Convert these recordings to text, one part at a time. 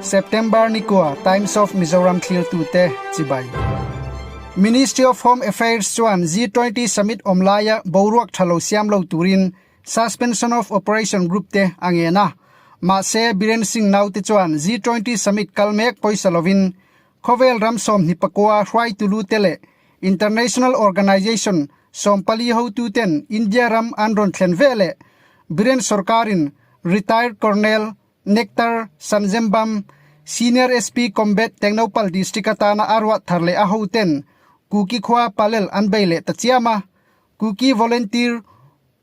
September ni kua Times of Mizoram thlirtute chibai. Ministry of Home Affairs chuan G20 Summit awm laia boruak tha lo siam lo turin Suspension of Operation Group te a ngen a. Mahse, Biren Singh naute chuan G20 Summit kal mek pawisa lovin khawvel ram 24 hruaitu lu te leh International Organization 14 hotuten India ram an rawn thlen veleh Biren sorkarin Retired Colonel Nectar Sanjembam, Senior SP Combat Tengnoupal District atana a ruah thar leh a hoten Kuki khua Palel an bei leh ta chiam a. Kuki Volunteer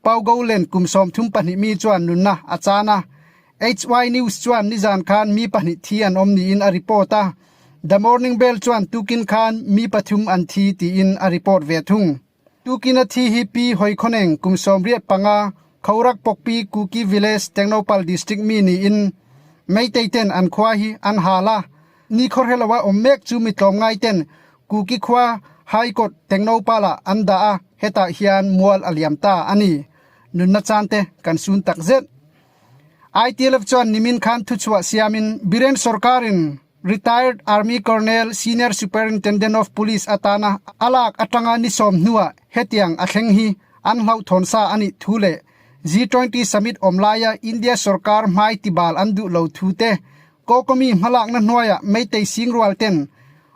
Paugolen kum 32 mi chuan nunna a chan a. HY News chuan nizan khan mi pahnih thi an awm niin a report a. The Morning Bell chuan tukin khan mi pathum an thi tiin a report ve thung. Tukin a thi hi Pi Hoikhoneng kum 85, Khorak Pokpi Kuki Village, Tengnoupal District mi niin Meitei ten an khua hi an hal a. Ni khawhreloa awm mek chu mi tlawmngai ten Kuki khua High Court Tengnoupal ah an dah a, hetah hian mual a liam ta a ni. Nunna chan te kan sun tak zet. ITLF chuan nimin khan thuchhuah siamin Biren sorkarin Retired Army Colonel Senior Superintendent of Police atana a lak atanga ni sawm hnuah hetiang a thleng hi an hlauhthawn sa a nih thu leh G20 Summit awm laia India sorkar hmai tibal an duh lo thu te Kokomi hmalakna hnuaiah Meitei Singrual ten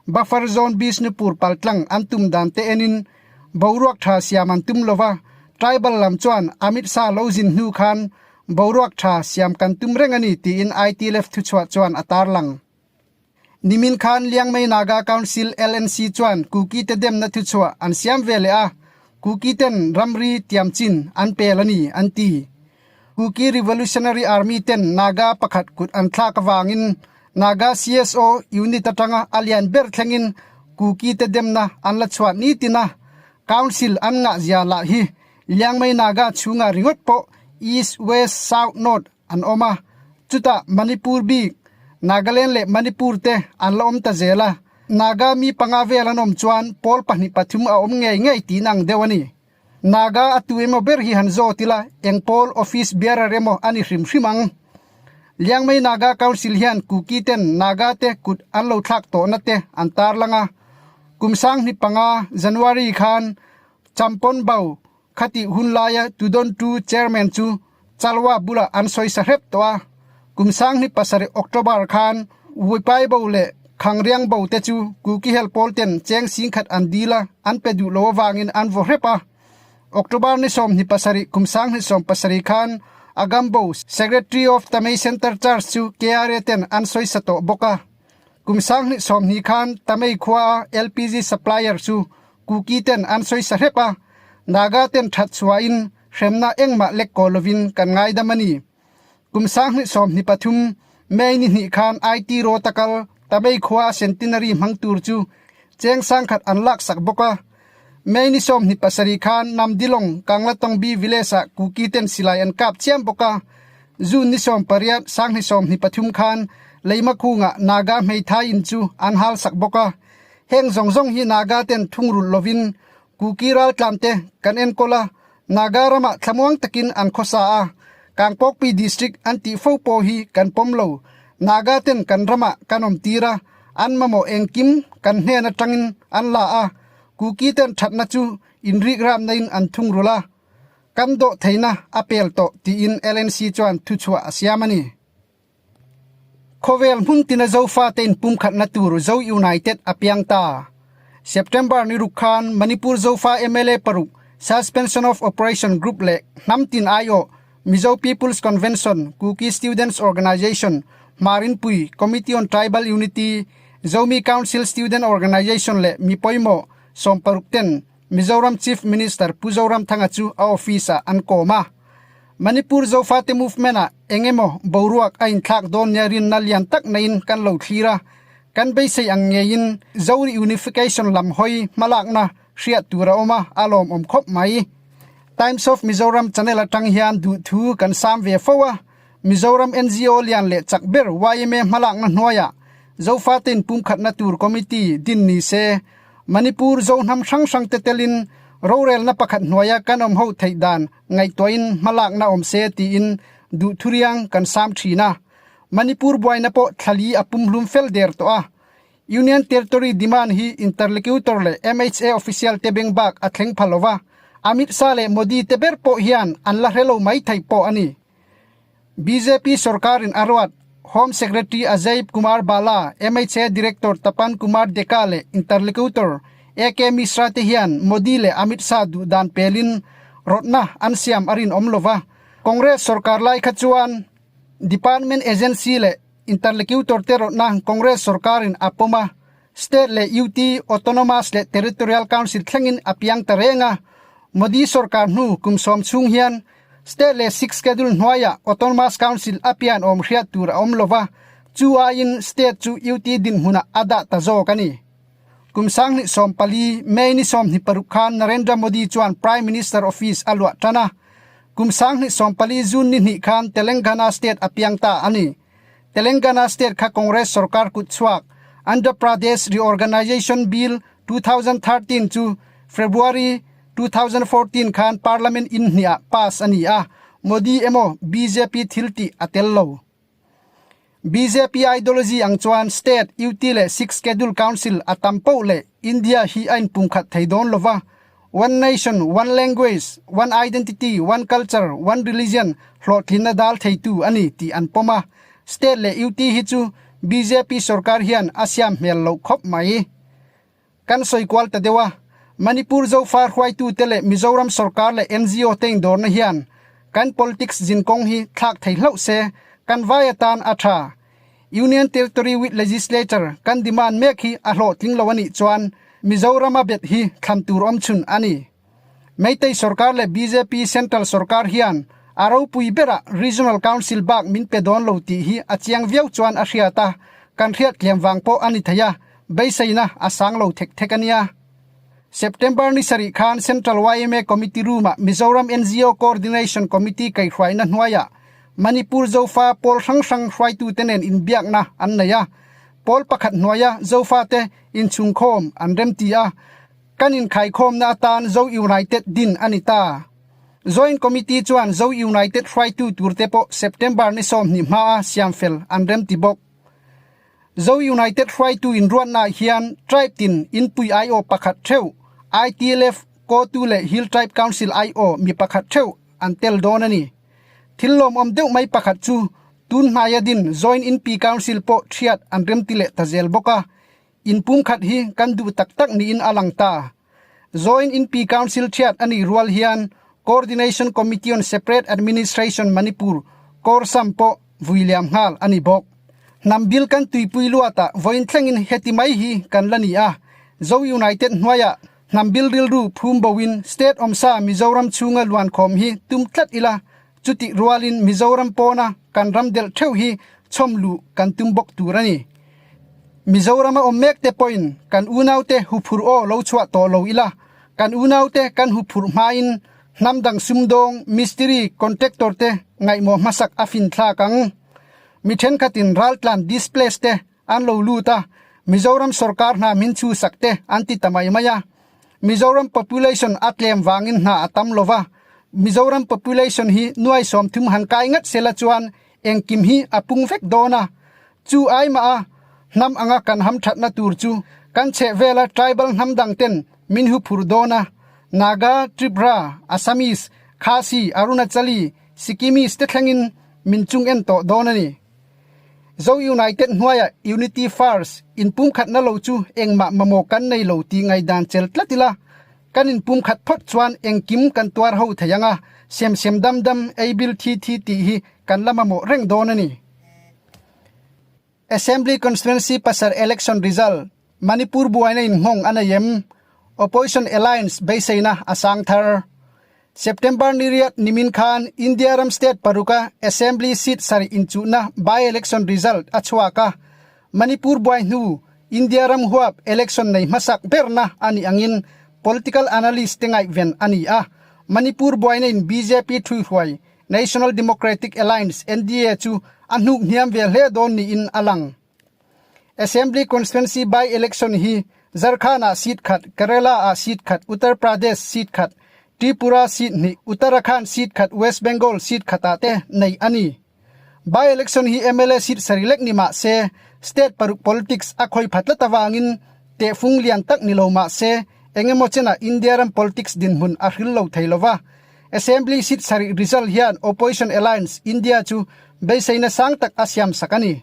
Buffer Zone Bishnupur paltlang an tum dan te enin boruak tha siam an tum lova, tribal lam chuan Amit Shah lo zin hnu khan boruak tha siam kan tum reng a ni tiin ITLF thuchhuah chuan a tarlang. Nimin khan Liangmei Naga Council, LNC, chuan Kuki te demna thuchhuah an siam ve leh a, Kuki ten ramri tiam chin an pel a ni an ti. Kuki Revolutionary Army ten Naga pakhat kut an thlak avangin Naga CSO unit atanga a lian ber thlengin Kuki te demna an la chhuah nitin a, Council an ngah zia lah hi Liangmei Naga chhunga ringawt pawh East, West, South, North an awm a, chutah Manipur bik Nagaland leh Manipur te an la awm ta zel a, Naga mi panga vel an awm chuan pawl pahnih pathum a awm ngei ngei tih nang deuh a ni. Naga a tu emaw ber hi han zawt ila eng pawl office bearer emaw a ni hrim hrim ang. Liangmei Naga Council hian Kuki ten Naga te kut an lo thlak tawhna te an tarlang a. Kum 2005 January khan Champon Bau khatih hun laia Tudontu Chairman chu Chalwa bulah an sawi sa hrep tawh a. Kum 2007 October khan Wipai Bo leh Khangriang Bo te chu Kuki hel pawl ten cheng singkhat an dil a, an pe duh lo avangin an vaw hrep a. October ni 27 kum 2017 khan Agam Bo, Secretary of Tamei Center Church chu KRA ten an sawi sa tawh bawk a. Kum 2020 khan Tamei khua a LPG supplier chu Kuki ten an sawi sa hrep a, Naga ten that chhuahin hremna engmah lek kaw lovin kan ngaidam a ni. Kum 2023 May ni hnih khan IT rawta kal Tamei khua a centenary hmang tur chu cheng sangkhat an lak sak bawk a. May ni 27 khan Namdilong Kanglatongbi village ah Kuki ten silai an kap chiam bawk a. June ni 18 2023 khan Leimakhungah Naga hmeithai in chu an hal sak bawk a. Heng zawng zawng hi Naga ten thungrulh lovin Kuki raltlam te kan enkawl a, Naga ramah thlamuang takin an khawsa a, Kangpokpi District an tih fo pawh hi kan pawm lo. Naga ten kan ramah kan awm tir a, an mamawh engkim kan hnen atangin an la a, Kuki ten thatna chu inrikramna in an thungrulh a, kan dawh theihna a pel tawh tiin LNC chuan thuchhuah a siam a ni. Khawvel hmun tina Zofa te inpumkhatna tur Zo United a piang ta. September ni ruk khan Manipur Zofa mla paruk Suspension of Operation Group leh hnam tin aiawh Mizo People's Convention, Kuki Students Organisation, Hmarinpui, Committee on Tribal Unity, Zomi Council Student Organisation leh mi pawimawh 60 ten Mizoram Chief Minister Pu Zoramthanga chu a office ah an kawm a. Manipur Zofate Movement ah eng emaw boruak a inthlak dawn nia rinna lian tak naiin kan lo thlir a, kan beisei ang ngeiin Zo Reunification lam hawi hmalakna hriat tur a awm a, a lawmawm khawp mai. Times of Mizoram channel atang hian duhthu kan sam ve fo a, Mizoram NGO lian leh chak ber yma hmalakna hnuaiah Zofate inpumkhatna tur committee din ni se, Manipur Zo hnam hrang hrang te telin rorelna pakhat hnuaia kan awm ho theih dan ngaihtuahin hmalakna awm se tiin. duhthuriang kan sam thin a. Manipur buaina pawh thlali a pumhlum fel der tawh a. Union Territory demand hi interlocutor leh MHA official te beng bak a thleng pha lo va, Amit Shah leh Modi te ber pawh hian an la hre lo mai thei pawh a ni. Bjp sorkarin a ruat Home Secretary Ajay Kumar Bhalla, MHA Director Tapan Kumar Deka leh interlocutor AK Mishra te hian Modi leh Amit Shah duh dan pelin rawtna an siam a rinawm lo va. Congress sorkar lai kha chuan Department agency leh Interlocutor te rawtna Congress sorkarin a pawm a, State leh UT, Autonomous leh Territorial Council thlengin a piang ta reng a. Modi sorkar hnu kum sawm chhung hian State leh Sixth Schedule hnuaiah Autonomous Council a pian awm hriat tur a awm lo va, chu aiin State chu UT dinhmunah a dah ta zawk a ni. Kum 2014, May ni 26 khan Narendra Modi chuan Prime Minister office a luah tan a. Kum 2014 June ni hnih khan Telangana State a piang ta a ni. Telangana State kha Congress sorkar kut chhuak Andhra Pradesh Reorganisation Bill 2013 chu February 2014 khan Parliament in hnih ah pass a ni a, Modi emaw bjp thiltih a tel lo. Bjp ideology ang chuan State, UT leh Sixth Schedule Council a tam poh leh India hi a inpumkhat thei dawn lo va. One nation, one language, one identity, one culture, one religion hlawhtlinna dal theitu a ni tih an pawm a. State leh UT hi chu bjp sorkar hian a siam hmel loh khawp mai. Kan sawi kual ta deuh a, Manipur Zofa hruaitute leh Mizoram sorkar leh NGO te indawrna hian kan politics zinkawng hi thlak thei hlauh se kan vai atan a tha. Union Territory with Legislature kan demand mek hi a hlawhtling lo a nih chuan Mizorama bet hi thlan tur awm chhun a ni. Meitei sorkar leh bjp Central sorkar hian a ropui berah Regional Council bak min pe dawn lo tih hi a chiang viau chuan a hriat a, kan hriat tlem vang pawh a ni thei a, beiseina a sang lo thek thek a nia. September ni sarih khan Central yma Committee Room-ah Mizoram NGO Coordination Committee kaihhruaina hnuaiah Manipur Zofa pawl hrang hrang hruaitute nen inbiakna an nei a, pawl pakhat hnuaia Zofate inchhungkhawm an remti a, Kan inkhaikhawmna atan Zo United din a ni ta. Joint Committee chuan Zo United hruaitu turte pawh September ni 20 hmaa siamfel an remti bawk. Zo United hruaitu inruatnaah hian Tribe tin inpui aiawh pakhat theuh, ITLF, Kotu leh Hill Tribe Council aiawh mi pakhat theuh an tel dawn a ni. Thil lawmawm deuh mai pakhat chu tun hnaia din Joint Inpi Council pawh thiat an remti leh ta zel bawk a, Inpumkhat hi kan duh tak tak niin a lang ta. Joint Inpi Council thiat a nih rual hian Coordination Committee on Separate Administration Manipur, CORSAM, pawh vui liam nghal a ni bawk. Hnam bil kan tuipui luatah vawiin thlengin heti mai hi kan la ni a, Zo United hnuaiah hnam bil rilru phum boin state awmsa Mizoram chhunga luankhawm hi tum tlat ila, chutih rualin Mizoram pawna kan ram delh theuh hi chhawm luh kan tum bawk tur a ni. Mizorama awm mek te pawhin kan unaute huphurh aw lo chhuah tawh lo ila, kan unaute kan huphurh hmain hnam dang sumdawng, mistiri, contractor te ngaihmawh hmasak a fin thlak ang. Mi thenkhatin raltlan displace te an lo lut a, Mizoram sorkar hna min chhusak te an ti ta mai mai a. Mizoram population a tlem vangin hna a tam lo va, Mizoram population hi nuai 30 han kai ngat sela chuan engkim hi a pung vek dawn a, Chu ai mah a, hnam anga kan hamthatna tur chu kan chhehvela tribal hnam dang ten min hu phur dawn a, Naga, Tripura, Assamese, Khasi, Arunachali, Sikkimese te thlengin min chung en tawh dawn a ni. Zo United hnuaiah Unity First, inpumkhatna lo chu engmah mamawh kan nei lo tih ngaihdan chel tlat ila, kan inpumkhat phawt chuan engkim kan tuar ho thei ang a, sem sem dam dam, ei bil thi thi tih hi kan la mamawh reng dawn a ni. Assembly Constituency pasar election result, Manipur buaina in nghawng a nei em? Opposition Alliance beiseina a sang thar. September ni riat nimin khan India ram state paruka Assembly seat sarih inchuhna by-election result a chhuak a, Manipur buai hnu India ram huap election nei hmasak berna a nih angin political analyst te ngaihven a ni a, Manipur buaina in bjp thuihruai National Democratic Alliance, NDA, chu a hnuk hniam ve hle dawn niin a lang. Assembly Constituency by-election hi Jharkhand-ah seat khat, Kerala-ah seat khat, Uttar Pradesh seat khat, Tripura seat hnih, Uttarakhand seat khat, West Bengal seat khatah te neih a ni. By-election hi mla seat sarih lek ni mah se, state paruk politics a khawi pha tlat avangin tehfung lian tak ni lo mah se, eng emaw chenah India ram politics dinhmun a hril lo thei lo va. Assembly seat sarih result hian opposition alliance India chu beiseina sang tak a siam sak a ni.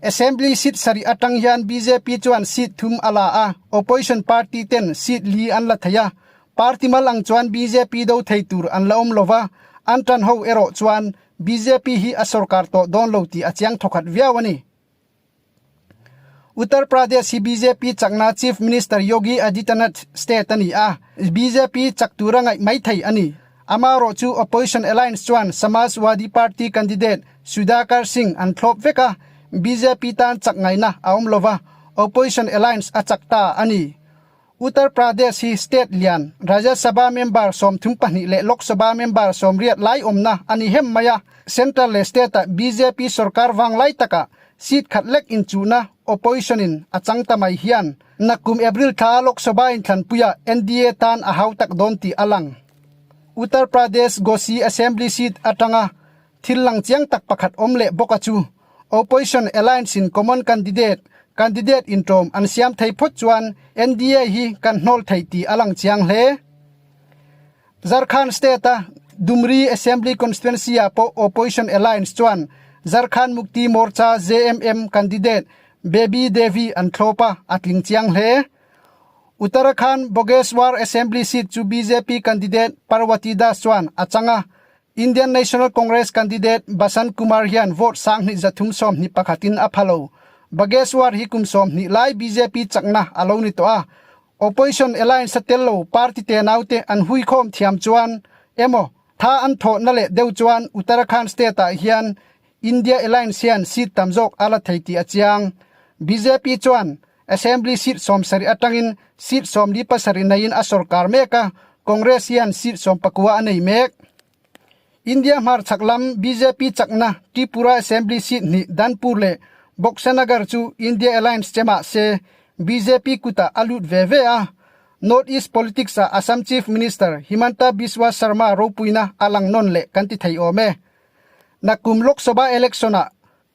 Assembly seat sarih atang hian bjp chuan seat thum a la a, opposition party ten seat li an la thei a. Party mal ang chuan bjp do thei tur an la awm lo va, an tan ho erawh chuan bjp hi a sorkar tawh dawn lo tih a chiang thawkhat viau a ni. Uttar Pradesh hi bjp chakna Chief Minister Yogi Adityanath state a ni a, bjp chak tura ngaih mai thei a ni. Amaherawh chu opposition alliance chuan Samajwadi Party candidate Sudhakar Singh an thlawp vek a, bjp tan chak ngaihna a awm lova, opposition alliance a chak ta a ni. Uttar Pradesh hi state lian, Rajya Sabha member 32 leh Lok Sabha member 80 lai awmna a ni hem mai a. Central leh state-ah bjp sorkar vang lai takah seat khat lek inchuhna opposition-in a chang ta mai hian nakkum April thla Lok Sabha inthlanpuiah NDA tan a hau tak dawn tih a lang. Uttar Pradesh Ghosi Assembly seat atanga Thil lang chiang tak pakhat awm leh bawk a chu, Opposition Alliance in common candidate, candidate intawm an siam thei phawt chuan NDA hi kan hnawl thei tih a lang chiang hle. Jharkhand state a Dumri Assembly Constituency ah pawh Opposition Alliance chuan Jharkhand Mukti Morcha, JMM, candidate Baby Devi an thlawp a, a tling chiang hle. Uttarakhand Bogeshwar Assembly seat chu bjp candidate Parvati Das chuan a chang a, Indian National Congress candidate Basant Kumar hian vote 2321 in a pha lo. Bageshwar hi kum 20 lai bjp chakna a lo ni tawh a. Opposition alliance a tel lo party tenau te an huikhawm thiam chuan emaw tha an thawhna leh deuh chuan Uttarakhand state ah hian India alliance hian seat tam zawk a la thei tih a chiang. Bjp chuan Assembly seat 70 atangin seat 47 neiin a sorkar mek a, Congress hian seat 19 a nei mek. India hmarchhak lam bjp chakna Tripura Assembly seat hnih Dhanpur leh Boxanagar chu India Alliance che mah se bjp kutah a lut ve ve a. North East politics ah Assam Chief Minister Himanta Biswa Sarma ropuina a lang nawn leh kan ti thei awm e. Nakkum Lok Sabha election ah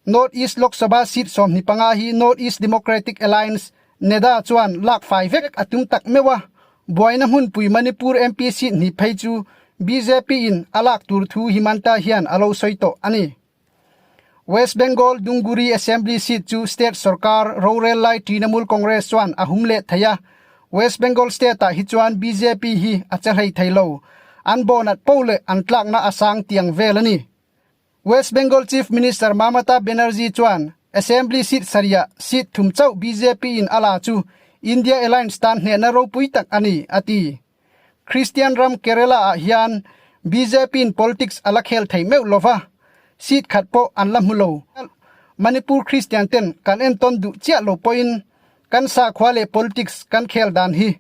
North East Lok Sabha seat 25 hi North East Democratic Alliance, NEDA, chuan lak fai vek a tum tak meuh a, buaina hmunpui Manipur MP seat hnih phei chu bjp in a lak tur thu Himanta hian a lo sawi tawh a ni. West Bengal Dunguri Assembly seat chu state sorkar rorel lai Trinamool Congress chuan a hum leh thei a, West Bengal state ah hi chuan bjp hi a che hlei thei lo, an bonat po leh an tlakna a sang tiang vel a ni. West Bengal Chief Minister Mamata Banerjee chuan Assembly seat sarihah seat thum chauh bjp in a la chu India Alliance tan hnehna ropui tak a ni, a ti. Christian ram Kerala ah hian bjp in politics a la khel thei meuh lova, seat khat pawh an la hmu lo. Manipur Christian ten kan entawn duh chiah lo pawhin kan sakhua leh politics kan khel dan hi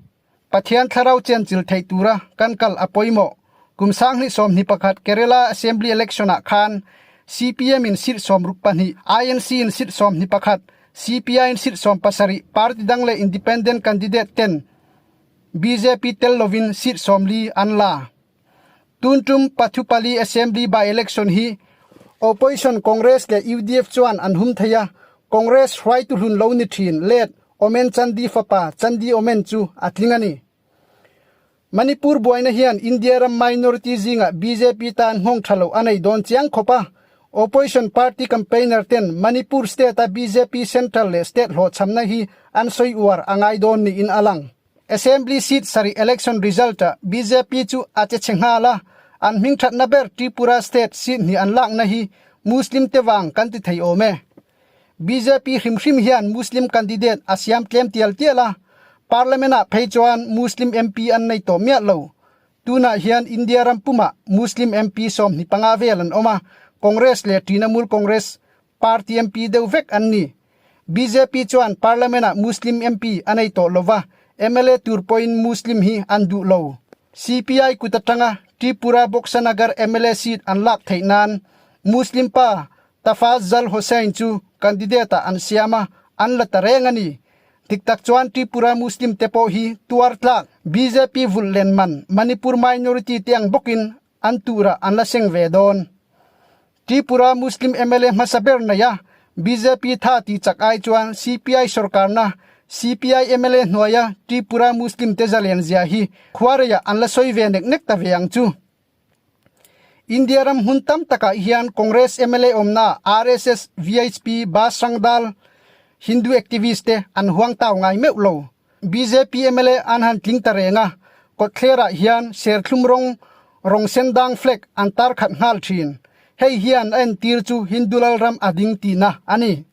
Pathian thlarau chenchil theih tura kan kal a pawimawh. Kum 2021 Kerala Assembly Election ah khan CPM in seat 62, INC in seat 21, CPI in seat 70, party dang leh independent candidate ten bjp tel lovin seat 40 an la. Tun tum Pathupally Assembly by-election hi Opposition Congress leh UDF chuan an hum thei a, Congress hruaitu hlun lo ni thin let Omen Chandi fapa Chandi Omen chu a tling a ni. Manipur buaina hian India ram minority zingah bjp tan nghawng tha lo a nei dawn chiang khawp a, Opposition party campaigner ten Manipur state-a bjp central leh state hlawhchhamna hi an sawi uar a ngai dawn niin a lang. Assembly seat sarih election result ah bjp chu a che chhe nghal a, an hmingthatna ber Tripura state seat hnih an lakna hi Muslim te vang kan ti thei awm e. Bjp hrim hrim hian Muslim candidate a siam tlem tial tial a, Parliament ah phei chuan Muslim MP an nei tawh miah lo. Tunah hian India ram pumah Muslim MP 25 vel an awm a, Congress leh Trinamool Congress Party MP deuh vek an ni. Bjp chuan Parliament ah Muslim MP a nei tawh lova, mla tur pawhin Muslim hi an duh lo. CPI kut atanga Tripura Boxanagar mla seat an lak theih nan Muslim pa Tafazzal Hossain chu candidate ah an siam a, an la ta reng a ni. Dik tak chuan Tripura Muslim te pawh hi tuar tlak bjp vulh len man Manipur minority te ang bawkin an turah an la seng ve dawn. Tripura Muslim mla hmasa ber nei a bjp tha ti chak ai chuan CPI sorkarna CPI mla hnuaia Tripura Muslim te zalen zia hi khuareiah an la sawi ve nek nek ta ve ang chu. India ram hmun tam takah hian Congress mla awmna RSS, VHP, Bajrang Dal, Hindu activist te an huang tau ngai meuh lo. Bjp mla an han tling ta reng a, kawtthlerah hian serthlum rawng, rawng sen dang flag an tar khat nghal thin. Hei hian a entir chu Hindu lalram a ding tihna a ni.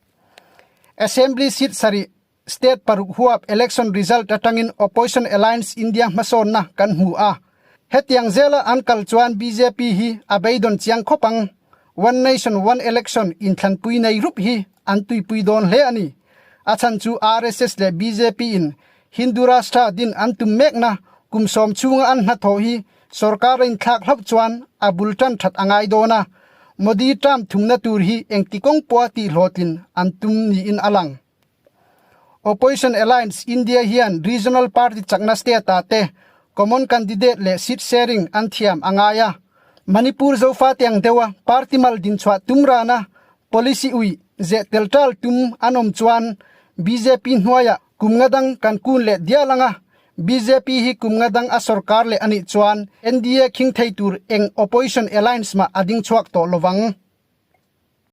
Assembly seat sarih State paruk huap election result atangin Opposition Alliance India hmasawnna kan hmu a. Hetiang zela an kal chuan bjp hi a beidawn chiang khawp ang. One Nation One Election inthlanpui nei rup hi an tuipui dawn hle a ni. A chhan chu RSS leh bjp in Hindu Rashtra din an tum mekna kum sawm chhunga an hnathawh hi sorkar a inthlak hlauh chuan a bul tan that a ngai dawn a. Modi term thumna tur hi engti kawng pawha tihhlawhtlin an tum niin a lang. Opposition Alliance India hian regional party chakna state-ah te common candidate leh seat sharing an thiam a ngai a. Manipur Zofate ang deuha party mal dinchhuah tum rana policy ui zeh tel tal tum an awm chuan bjp hnuaiah kum nga dang kan kun leh dial ang a, bjp hi kum nga dang a sorkar leh a nih chuan NDA khing thei tur eng opposition alliance mah a ding chhuak tawh lovang.